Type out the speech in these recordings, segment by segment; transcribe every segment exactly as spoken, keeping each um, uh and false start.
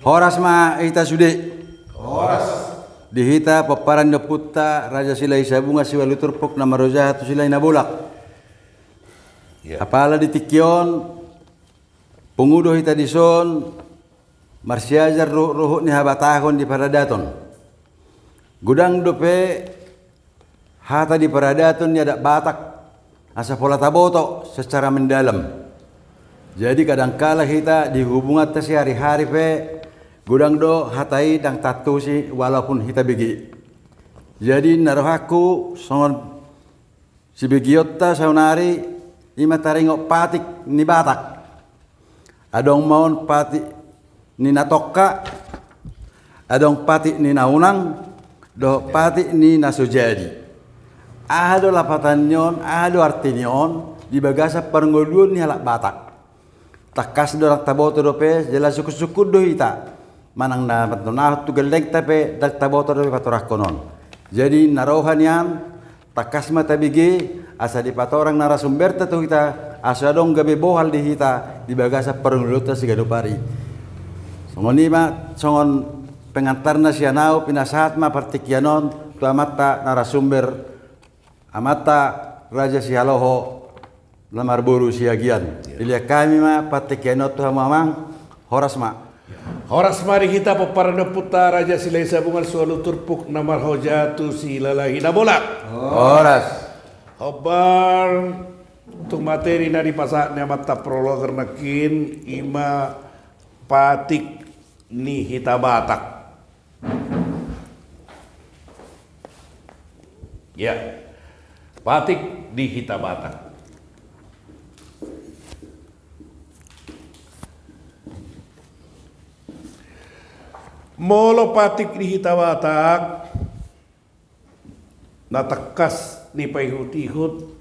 Horas ma hita sude. Horas. Di hita pomparan ni ompunta Raja Silahi Sabungan siualu turpuk na marhojahon tu Silahi Nabolak. Apala di tingki on, pungu do hita dison marsiajar ruhut-ruhut ni habatahon di paradaton. Godang dope hata di paradaton ni adat Batak asa pola taboto secara mendalam. Jadi kadangkala hita di hubunganta sehari-hari pe godang do hata i ndang taantusi walaupun hita bege. Jadi na rohangku songon sibegeonta saonari i ma taringot patik ni Batak. Adong ma on patik ni na tongka, adong patik ni na unang, dohot patik ni na so jadi. Aha do lapatan ni on, aha do arti ni on di bagasan parngoluon ni halak Batak? Tangkas do ndang taboto dope, jala sungkun-sungkun do hita manang na mantonahon tu gellengta pe ndang taboto dope patorangkon on. Jadi na roha nian, tangkas ma tabege asa dipatorang narasumberta tu hita, asa adong gabe bohal di hita di bagasan parngoluonta siganup ari. Songon i ma songon pengantarna sian ahu, pinasahat ma partingkian on tu amanta narasumber, amanta Raja Sihaloho na marboru Siagian. Dilehon hami ma partingkian on tu hamu amang. Horas ma. Horas ma di hita pomparan ni ompunta Raja Silahi Sabungan siualu turpuk na marhojahon tu Silahi Nabolak. Horas. Hombar tu materi na dipasahat ni amanta prologer nangkin, i ma patik ni hita Batak. Ya, patik di hita Batak. Molo patik di hita Batak, na tangkas ni paihut-ihut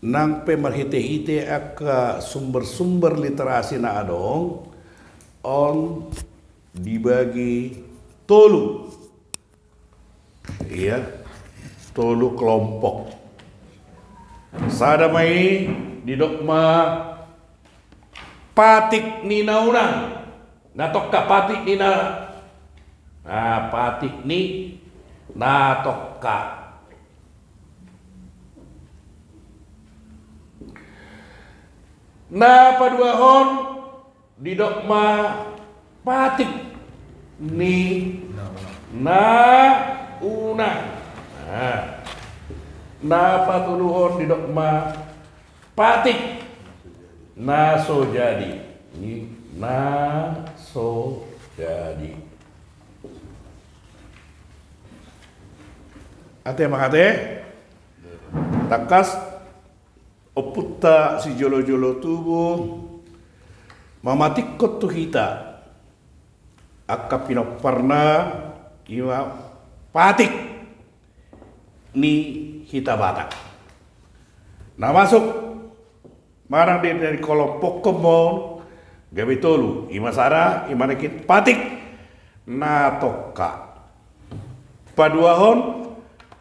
nang pe marhite-hite angka sumber-sumber literasi na adong, on dibagi tolu. Iya, tolu kelompok. Sada ma i didok ma patik ni na unang, na tongka patik ni na, na patik ni na tongka. Na paduahon didok ma patik ni na unang. Nah, na patoluhon didok ma patik na so jadi. Ni na so jadi. Ate, mangate? Tangkas ompunta sijolo-jolo tubu mamatikkon tu hita angka pinomparna, i ma patik ni hita Batak. Na masuk manang di, di kelompok on gabe tolu, i ma sada, i ma nangkin patik na tongka. Paduahon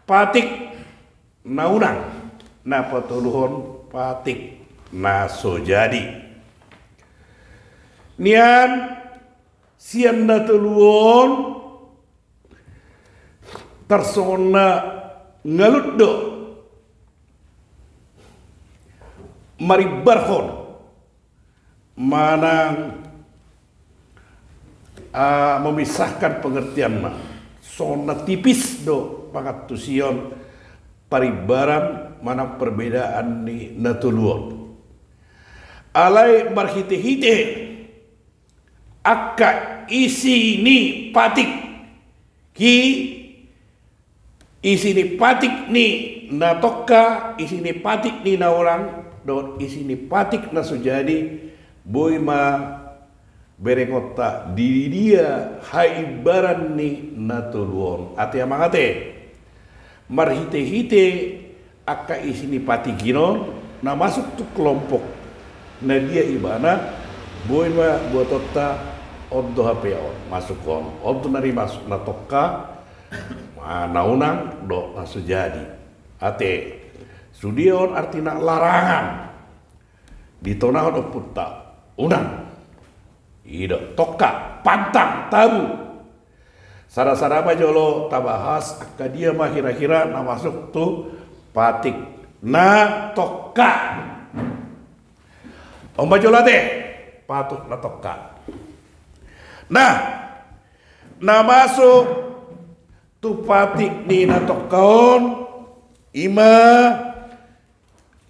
patik na unang, na patoluhon patik na so jadi. Nian sian na tolu on tarsongon na ngalut do marimbarhon manang, ah, memisahkan pengertianna. Songon na tipis do pangantusion parimbaran manang perbedaan ni na tolu on. Alai marhite-hite angka isi ni patik, ki isi ni patik ni na tongka, isi ni patik ni na unang, dohot isi ni patik na so jadi, boi ma berengonta di dia haimbaran ni na tolu on. Ate amang ate, marhite-hite angka isi ni patik i on na masuk tu kelompok na dia ibana, boi ma buatonta on do hape on masuk on. On do na dimaksud na tongka, na unang dohot na so jadi. Ate, sude on artina larangan ditonahon ompunta unang. I do, tongka, pantang, tabu. Sada-sada ma jolo tabahas angka dia ma hira-hira na masuk tu patik na tongka. On ma jolo ate, patik na tongka. Nah, na masuk tu patik ni na tongka on, i ma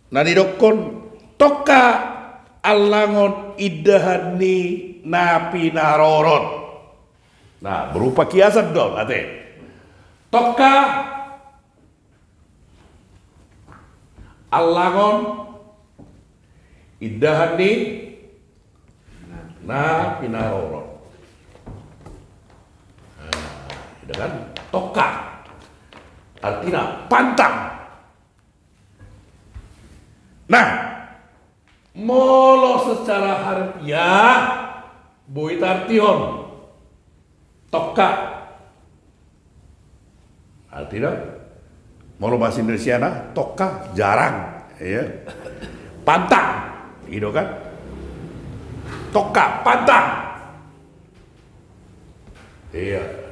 na nidokkon tongka allangon indahan ni na pinarorot. Nah, berupa kiasan do ate. Tongka allangon indahan ni na pinarorot. Nah, itu kan tongka. Artina pantang. Nah, molo secara harfiah boi tartihon tongka. Artina molo bahasa Indonesia na tongka jarang, ya. Pantang, gitu kan? Tongka, pantang. Iya.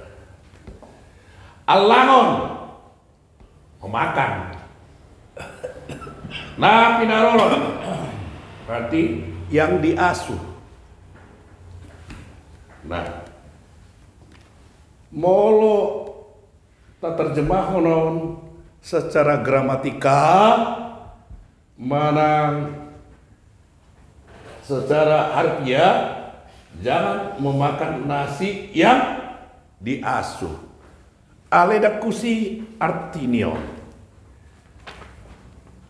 Allangon, memakan. Na pinarorot, berarti yang diasuh. Nah, molo taterjemahon on secara gramatika manang secara harfiah, jangan memakan nasi yang diasuh. Alai dang tusi arti ni on.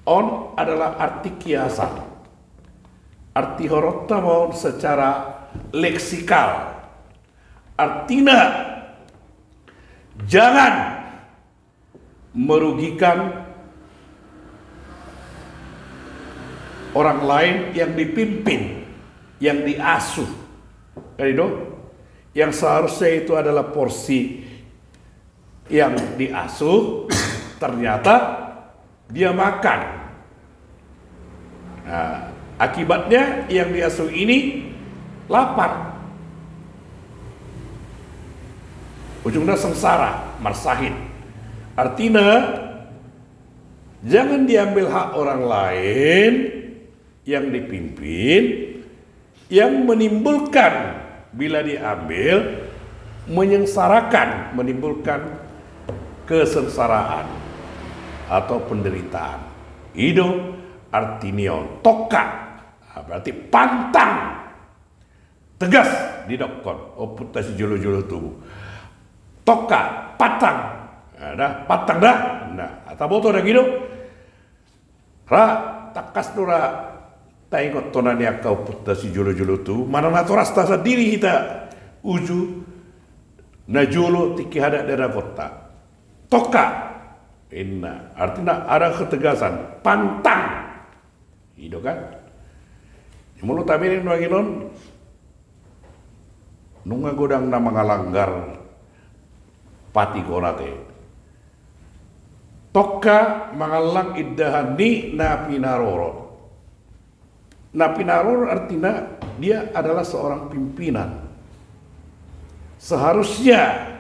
On adalah arti kiasan. Artihonon ta ma on secara leksikal. Artina, jangan merugikan orang lain yang dipimpin, yang diasuh. Kan itu? Yang seharusnya itu adalah porsi yang diasuh, ternyata dia makan. Nah, akibatnya yang diasuh ini lapar. Ujungnya sengsara, marsahit. Artina, jangan diambil hak orang lain yang dipimpin, yang menimbulkan, bila diambil, menyengsarakan, menimbulkan kesengsaraan atau penderitaan. I do arti ni on tongka. Nah, berarti pantang. Tegas didokkon ompunta sijolo-jolo tubu. Tongka, pantang. Nah, dah, pantang dah. Nah, taboto dah gitu. Ra, tangkas do ra taingot tona ni angka ompunta sijolo-jolo tubu, manang natorasta sandiri hita uju na jolo tingki hadat dagingta. Tongka. Inna, artina ada ketegasan, pantang. I do kan? Molo tabereng nuaeng on, nunga godang na mangalanggar patik on ate. Tongka mangallang indahan ni na pinarorot. Na pinarorot artina dia adalah seorang pimpinan. Seharusnya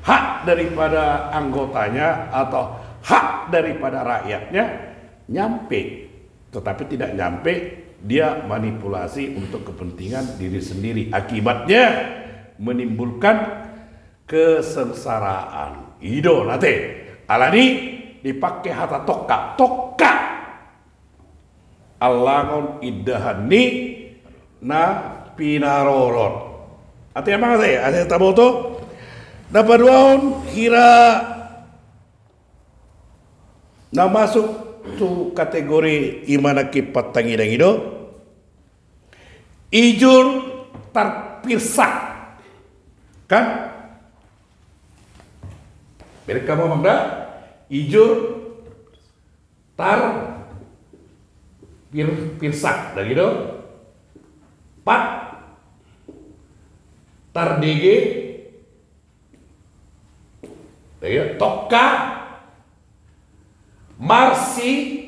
hak daripada anggotanya atau hak daripada rakyatnya nyampe, tetapi tidak nyampe, dia manipulasi untuk kepentingan diri sendiri. Akibatnya menimbulkan kesengsaraan. I do ate. Alani dipake hata tongka. Tongka allangon indahan ni na pinarorot. Ate, amang ate, ate taboto. Na paduahon, hira na masuk tu kategori i ma nangkin pantang i do. Ijur tarpirsak. Kan? Bereng hamu, amang, da? Ijur tarpir-, pirsak, da gitu. Pat tardege, da gitu. Tongka marsi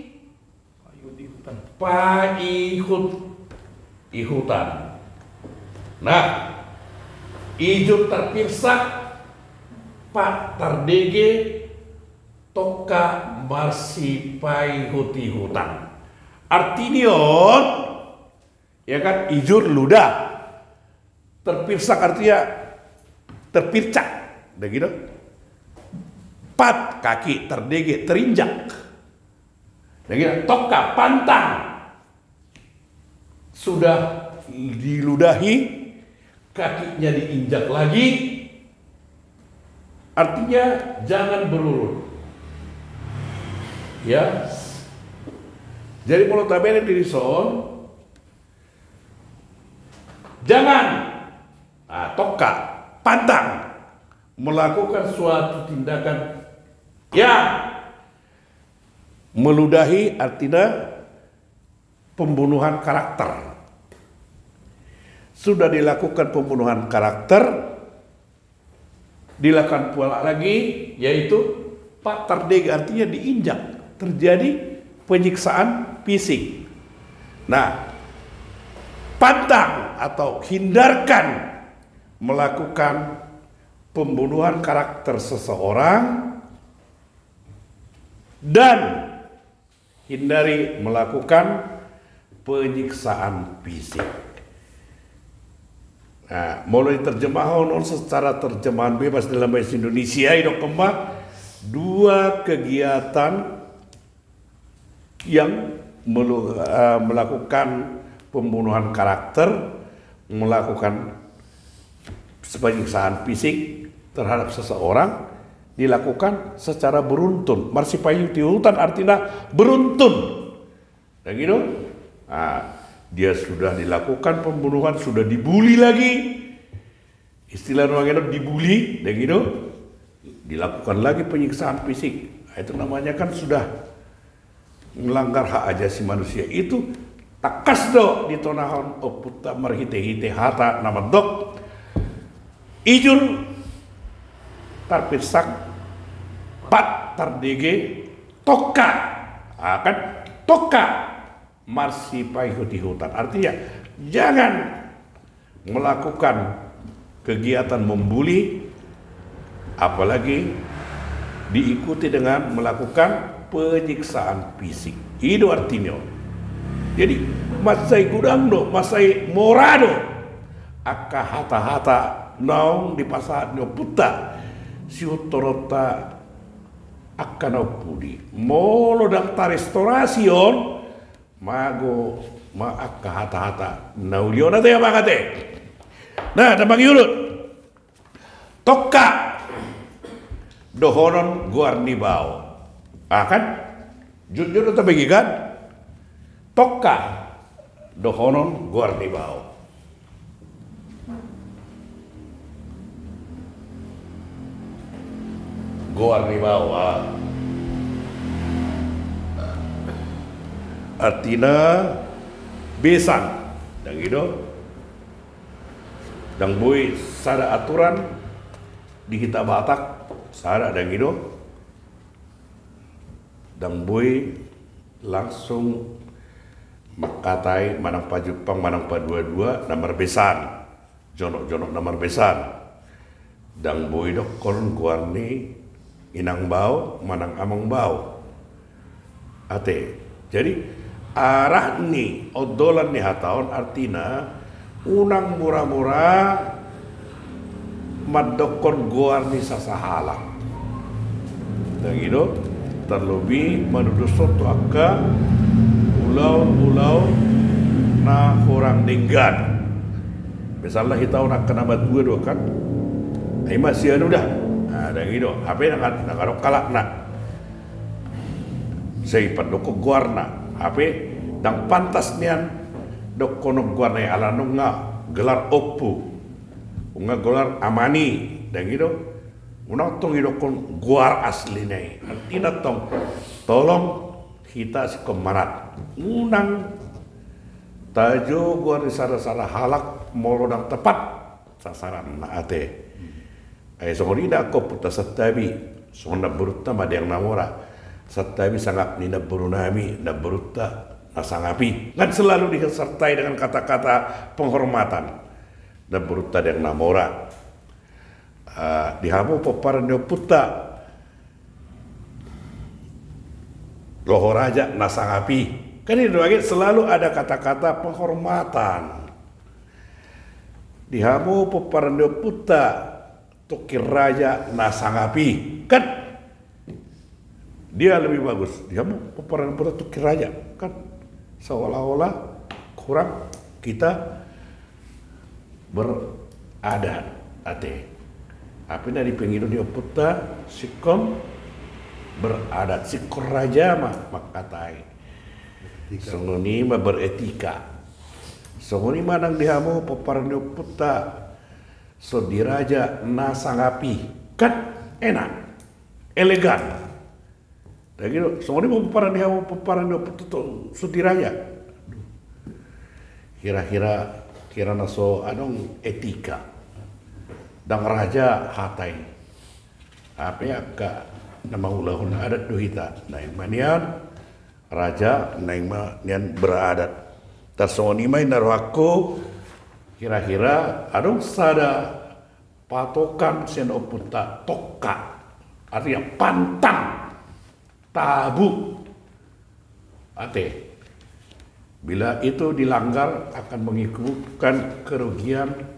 paihut-ihutan. Nah, ijur tarpirsak, pat tardege, tongka marsipaihut-ihutan. Arti ni on, ya kan, ijur luda. Terpirsak artinya terpircak. Dang i do? Pat, kaki, terdege, terinjak. Dang i do? Tongka, pantang. Sudah diludahi, kakinya diinjak lagi. Artinya, jangan berurut. Ya. Jadi, molo tabereng di dison, jangan, ah, tongka, pantang melakukan suatu tindakan yang meludahi, artina pembunuhan karakter. Sudah dilakukan pembunuhan karakter, dilakukan pula lagi, yaitu pat tardege, artinya diinjak, terjadi penyiksaan fisik. Nah, pantang atau hindarkan melakukan pembunuhan karakter seseorang dan hindari melakukan penyiksaan fisik. Nah, molo diterjemahon on secara terjemahan bebas dalam bahasa Indonesia, didok ma, dua kegiatan yang melu-, eh, melakukan pembunuhan karakter, melakukan penyiksaan fisik terhadap seseorang dilakukan secara beruntun. Marsipaihut-ihutan artina beruntun. Dang i do? Nah, dia sudah dilakukan pembunuhan, sudah dibuli lagi. Istilah nuaeng on dibuli, dang i do? Dilakukan lagi penyiksaan fisik. Nah, itu namanya kan sudah melanggar hak ajasi manusia. Itu tangkas do ditonahon ompunta marhite-hite hata na mandok, ijur tarpirsak, pat tardege, tongka. Ah, kan? Tongka marsipaihut-ihutan. Artinya, jangan melakukan kegiatan membuli, apalagi diikuti dengan melakukan penyiksaan fisik. I do artina on. Jadi, mansai godang do, mansai mora do angka hata-hata naung dipasahat ni ompunta sihutoronta angka na umpudi. Molo ndang tarestorasi on, mago ma angka hata-hata na uli on, ate, amang, ate. Nah, na mangihuthon, tongka dohonon goar ni bao. Ah, kan? Jotjot do tabege, kan? Tongka dohonon goar ni bao. Goar ni bao, ah. Artina besan, dang i do? Ndang boi sada aturan di hita Batak, sada, dang i do? Ndang boi langsung mangkatai manang pajumpang manang padua-dua na marbesan, jonok-jonok na marbesan. Ndang boi dohonon goar ni inang bao manang amang bao. Ate. Jadi, arah ni ondolan ni hata on artina unang mura-mura mandokkon goar ni sasahalak. Dang i do, tarlobi manudushon tu angka ulaon-ulaon na hurang denggan. Misalna hita on angka na matua do kan, ai ma sian uda. Ah, dang i do, hape ndang, ndang adong halakna. Sai pandokkon goarna, hape ndang pantas nian dohonon goarna i ala nunga gelar ompu, nunga gelar amani, dang i do? Unang tong didokkon goar aslina i. Artina tong, tolong hita singkop manat. Unang tajou goar ni sada-sada halak molo ndang tepat sasaranna, ate. Ai songon i do angka ompunta santabi, songon namborunta ma Dang Namora. Santabi sangap ni namborunami, namborunta na sangap i. Kan selalu disertai dengan kata-kata penghormatan. Namborunta Dang Namora. Ah, di hamu pomparan ni ompunta, Loho Raja na sangap i. Kan i do age selalu ada kata-kata penghormatan. Di hamu pomparan ni ompunta, Tongkin Raja na sangap i. Kan? Dia lebih bagus. Dia mau pomparan ni ompunta Tongkin Raja. Kan? Seolah-olah kurang kita beradat. Ate. Alai na di pangido ni ompunta, singkon beradat. Singkon raja ma mangkatai. Songon i ma beretika. Songon i ma nang di hamu pomparan ni ompunta, Sondi Raja na sangap i. Kan enak. Elegan. Dang i do, songon i ma pomparan ni hamu, pomparan ni ompunta, Sondi Raja. Hira-hira, hira na so adong etika. Dang raja hata i. Alai angka na mangulahon adat do hita. Naeng ma nian raja, naeng ma nian beradat. Tarsongon i ma inna rohangku, hira-hira adong sada patokan sian ompunta, tongka. Artinya pantang, tabu. Ate. Bila itu dilanggar akan menimbulkan kerugian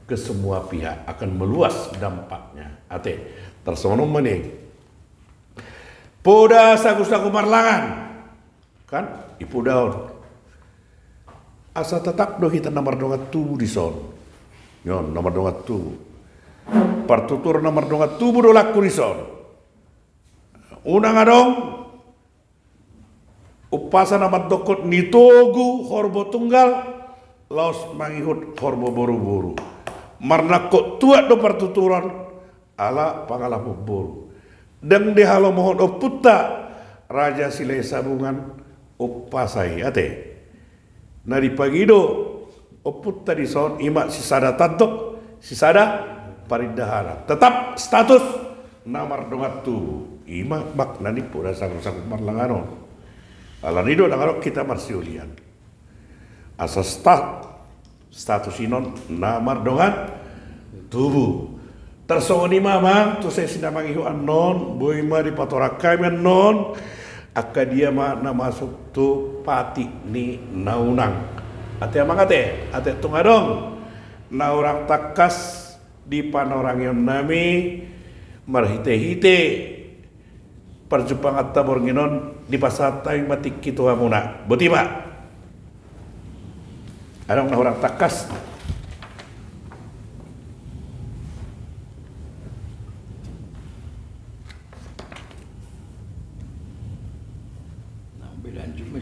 ke semua pihak, akan meluas dampaknya. Ate. Tarsongon on ma nian. Poda sagu-sagu marlangan. Kan? Di poda on. Asa tetap do hita na mardongan tubu dison. Nion, na mardongan tubu. Partuturan na mardongan tubu do langku dison. Unang adong umpasa na mandokkon ni togu horbo tunggal, laos mangihut horbo boru-boru. Marnangkok tuat do partuturan, ala pangalapo boru. Dang dihalomohon ompunta, Raja Silahisabungan, umpasa i, ate. Na dipangido ompunta dison, i ma sisada tandok, sisada parindahan. Tetap status na mardongan tubu. I ma makna ni poda sagu-sagu marlangan on. Alani do dang adong hita marsiulian. Asa sta-, status i on na mardongan tubu. Tarsongon i ma amang, tu sesi na mangihut annon, boi ma dipatorang hami annon, angka dia ma na masuk tu patik ni naunang. Ate amang ate, ate tung adong na hurang tangkas di panorangion nami marhite-hite parjumpanganta borngin on, dipasahat hami ma tingki tu hamuna. Boti ma. Adong na hurang tangkas.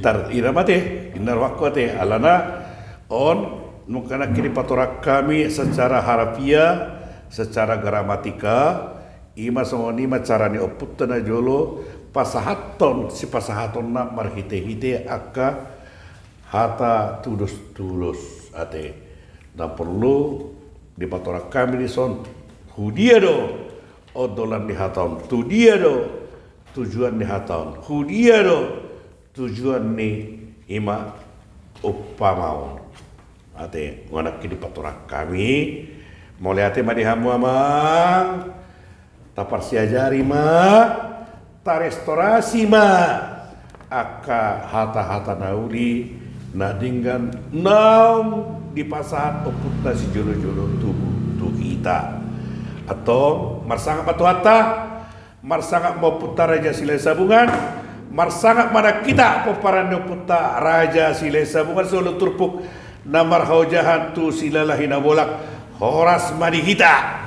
Tar ira ma ate, inna rohangku ate, alana on nunga nangkin dipatorang hami secara harfiah, secara gramatika, i ma songon i ma cara ni ompunta na jolo pasahathon, sipasahatonna marhite-hite angka hata tudos-tudos ate. Ndang porlu dipatorang hami dison. Hudia do ondolan ni hata on, tudia do tujuan ni hata on, hudia do tujuan ni i ma umpama on. Ate, nunga nangkin dipatorang hami. Mauliate ma di hamu amang. Taparsiajari ma, tarestorasi ma angka hata-hata na uli na denggan naung dipasahat ompunta sijolo-jolo tubu tu hita. Antong marsangap ma Tuhanta. Marsangap ma ompunta Raja Silahisabungan, marsangap ma nang hita pomparan ni ompunta Raja Silahisabungan, solu turpuk na marhaojahan tu Silalahi Nabolak, horas ma di hita.